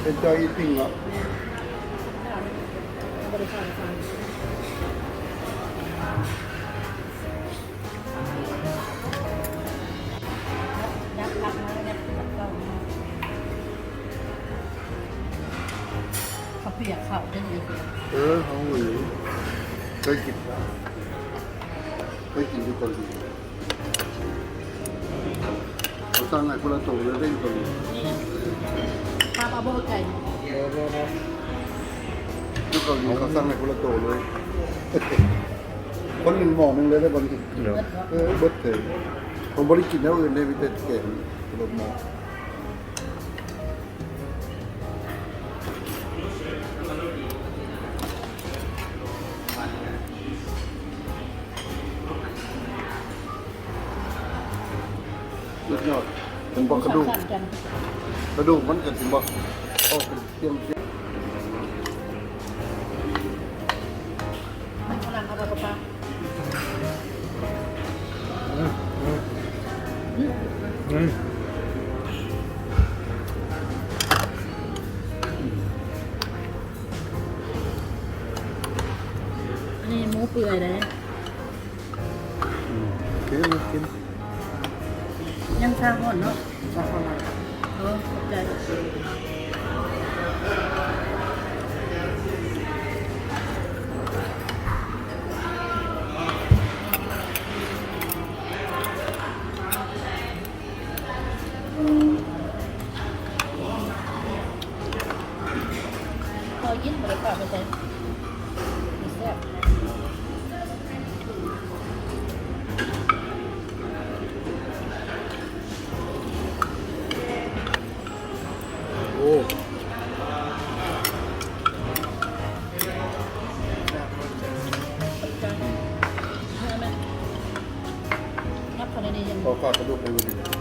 Enjoy eating ເນາະ. ເອີ ເຮົາເຄີຍກິນ ເຄີຍກິນຢູ່ເກົາຫຼີ. ເຂົາສັ່ງໃຫ້ຄົນລະໂຕເລີຍເດ້ ຢູ່ເກົາຫຼີ. ນີ້ ປາປາບໍ່ໄກ່ ບໍ່ ບໍ່ ບໍ່ ຢູ່ເກົາຫຼີເຂົາສັ່ງໃຫ້ຄົນລະໂຕເລີຍ ຄົນໜຶ່ງໝໍ້ໜຶ່ງເລີຍເດ້ ບາງທີ. ເອີ ເບິດເລີຍ. ເຂົາບໍ່ໄດ້ກິນແນວອື່ນເດ້ ມີແຕ່ແກງ ລົດໝໍ້. ສຸດຍອດ. ເຫັນບໍ່ ກະດູກ ກະດູກມັນກະຊິບໍ່ອອກເປັນປ່ຽງໆ. ມັນກຳລັງເອົາໄປປະປະ ອັນນີ້ໝູເປື່ອຍເດ້. ອືມ ໂອເຄ ກິນ. ຍັງຊາຮ້ອນເນາະ. ເອີ ຂອບໃຈ. ພໍກິນ ບໍ່ໄດ້ປາກໄປໃສ ແຊບ. ໂອ້ ຂອບໃຈ. ເອົາແມ່ ຍັບເຂົ້າໃນນີ້ ຍັງ ຂໍຝາກກະດູກໄວ້ມື້ນີ້.